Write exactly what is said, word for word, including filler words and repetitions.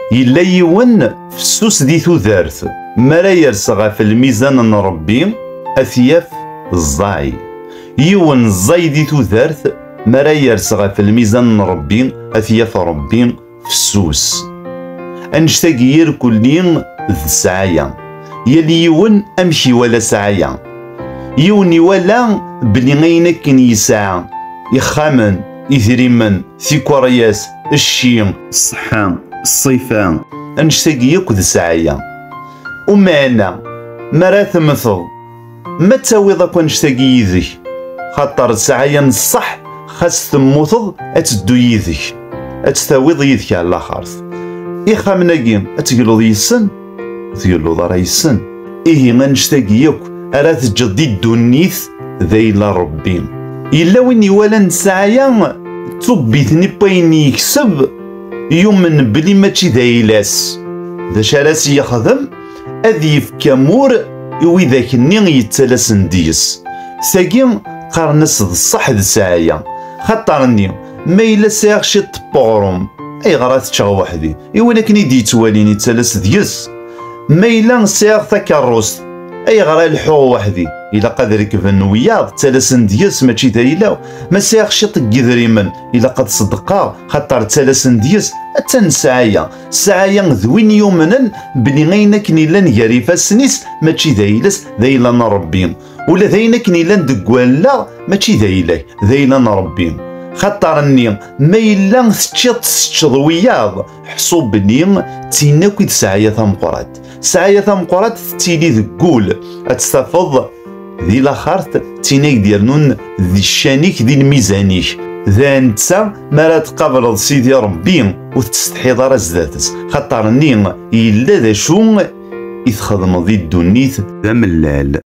Yella yiwen fessus di tudert, mi ara yers ɣef lmizan n Ṛebbi, ad t-yaf ẓẓay. Yiwen ẓẓay di tudert, mi ara yers ɣef lmizan n Ṛebbi, ad t-yaf Ṛebbi fessus. Annect-agi irkelli d ssɛaya. Yal yiwen amek iwala ssɛaya. Yiwen iwala belli ayen akken yesɛa, ixxamen, idrimen, tikeryas, cci, ṣṣeḥḥa, ṣṣifa, annect-agi yakk d ssɛaya. Umeɛna, mi ara temmteḍ, ma tawiḍ akk annect-agi yid-k, xaṭer ssɛaya n ṣṣeḥ, xas temmuteḍ, ad teddu yid-k, ad tt-tawiḍ yid-k ar laxert. Ixxamen-agi, ad tegluḍ yes-sen? Ur tegluḍ ara yes-sen. Ihi annect-agi yakk ara teǧǧeḍ di ddunit d ayla Ṛebbi. Yella win iwalan ssɛaya d tubbit-nni n wayen yekseb, yumen belli mačči d ayla-s. D acu ara s-yexdem? Ad yefk amur i widak-nni yettalasen deg-s. Tagi qqaren-as d ṣṣeḥ d ssɛaya. Xaṭer-nni, ma yella sɛiɣ ciṭ n uɣrum, ayɣer ad t-ččeɣ weḥd-i? I win akken i d-yettwalin yettalas deg-s. Ma yella sɛiɣ takeṛṛust, ayɣer ad lḥuɣ weḥd-i? Ilaq ad rekben wiyaḍ ttalasen deg-s, mačči d ayla-w. Ma sɛiɣ ciṭ n yidrimen, ilaq ad ṣeddqeɣ, xaṭer ttalasen deg-s. Attan ssɛaya. Ssɛaya d win yumnen belli ayen akken illan gar ifassen-is mačči d ayla-s, d ayla n Ṛebbi. Ula d ayen akken illan deg wallaɣ mačči d ayla-k, d ayla n Ṛebbi. Xaṭer-nni, ma yella teččiḍ teččeḍ wiyaḍ, ḥṣu belli d tin akk i d ssɛaya tameqqrant. Ssɛaya tameqqrant tettili deg wul, ad tt-tafeḍ di laxert, d tin ay d-yernun di ccan-ik, di lmizan-ik. D netta mi ara tqableḍ Sidi Ṛebbi, ur tettsetḥiḍ ara zdat-s, xaṭer-nni yella d acu i txedmeḍ di ddunit d amellal.